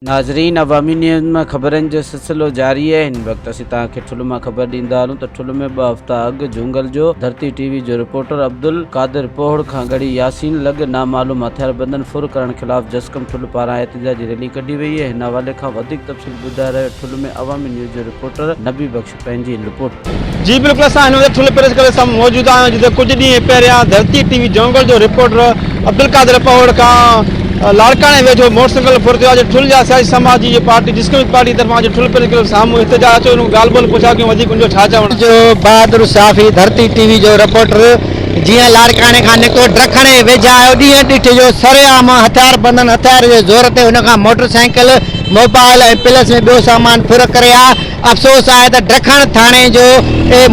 ناظرين عوامي نيوز مان خبرن جو سلسلو جاري آهي هن وقت اسين توهان کي ٺل مان خبر ڏيندا هلون ته ٺل ۾ ٻه هفتا اڳ جهونگل جو ڌرتي ٽي وي جو رپورٽر عبدالقادر پوهڙ کان ڳڙهي ياسين لڳ نامعلوم هٿياربندن ڦر ڪرڻ خلاف جسقم ٺل پاران احتجاجي ريلي ڪڍي وئي آهي هن حوالي کان وڌيڪ تفصيل ٻڌائي رهيو ٺل ۾ عوامي نيوز جو رپورٽر نبي بخش پنهنجي رپورٽ. جي بلڪل اسان هن وقت ٺل پريس ڪلب سامهون موجود آهيون جتي ڪجهه ڏينهن پهريان ڌرتي ٽي وي جونگل جو رپورٽر عبدالقادر پهوڙ کان لاڙڪاڻي ويجهو موٽر سائيڪل ڦر ٿيو آهي جو ٺل جا سياسي سماجي جي پارٽي جسقم پارٽي طرفان اڄ ٺل پريس ڪلب سامهون احتجاج اچو ان ڳالهه ٻولهه پڇا ڪيون وڌيڪ ان جو ڇا چوڻ. جو بهادر صحافي ڌرتي ٽي وي جو رپورٽر جيئن لاڙڪاڻي کان نڪتو ڊکڻ جي ويجها آيو ڏينهن ڏٺي جو سرعام هٿياربندن هٿيار جي زور تي هن کان موٽر سائيڪل موبائل ۽ پلس ۾ ٻيو سامان ڦر ڪري آ افسوس آهي ته ڊکڻ ٿاڻي جو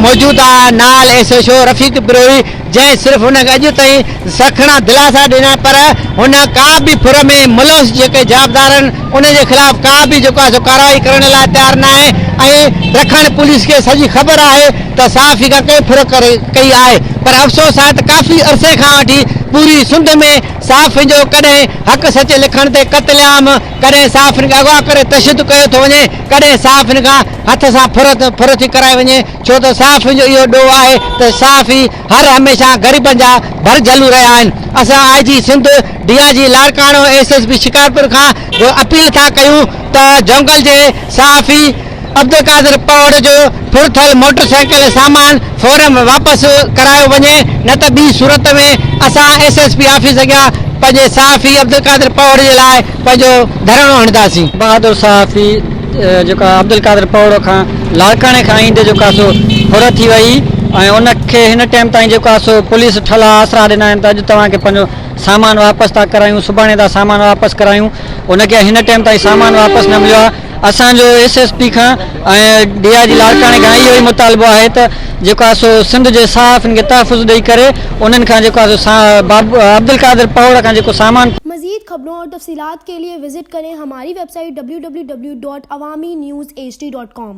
موجوده نال S H O Rafiq Brohi جنهن صرف هن کي اڄ تائين سکڻا دلاسا ڏنا پر هن ڪا به ڦر ۾ ملوث جيڪي جوابدار آهن انهن جي خلاف ڪا به جيڪو آهي سو ڪارروائي ڪرڻ لاء تيار ناهي ۽ ڊکڻ پوليس کي سڄي خبر آهي ته صحافي کان ڪنهن ڦر ڪري ڪئي آهي پر افسوس آهي ته ڪافي عرصي کان وٺي پوري سنڌ ۾ صحافين جو ڪڏهن حق سچ لکڻ تي قتل عام ڪڏهن صحافين کي اغوا ڪري تشدد ڪيو ٿو وڃي، ڪڏهن صحافين کان هٿ سان ڦر ڦر ٿي ڪرائي وڃي، ڇو ته صحافين جو اهو ڏوهه آهي ته صحافي هر هميشه غريبن جا ڀرجهلو رهيا آهن. اسان I G Sindh, D I G Larkana, S S P Shikarpur کان به اپيل ٿا ڪيون ته جهونگل جي صحافي عبدالقادر پهوڙ جو ڦر ٿيل موٽر سائيڪل ۽ سامان فورم واپس ڪرايو وڃي نه ته ٻي صورت ۾ اسان ايس ايس پي آفيس اڳيان پنهنجي صحافي عبدالقادر پهوڙ جي لاء پنهنجو ڌرڻو هڻنداسين. بهادر صحافي جيڪو عبدالقادر پهوڙ کان لاڙڪاڻي کان ايندي جيڪو آهي سو ڦر ٿي وئي ۽ ان کي هن ٽائيم تائين جيڪو آهي سو پوليس ٺلها آسرا ڏنا آهن ته اڄ توهان کي پنهنجو سامان واپس ٿا ڪرايون سڀاڻي ٿا سامان واپس ڪرايون ان کي هن ٽائيم تائين سامان واپس نه مليو آهي اسان جو ايس ايس پي کان ۽ ڊي I جي لاڙڪاڻي کان اهو ئي مطالبو آهي ته جيڪو آهي سو سنڌ جي صحافين کي تحفظ ڏئي ڪري انهن کان جيڪو آهي سو عبدالقادر پهوڙ کان جيڪو سامان مزيد خبرون اور تفصيلات کے لئے وزٽ کریں ہماری web site www.awamiNewsHD.com.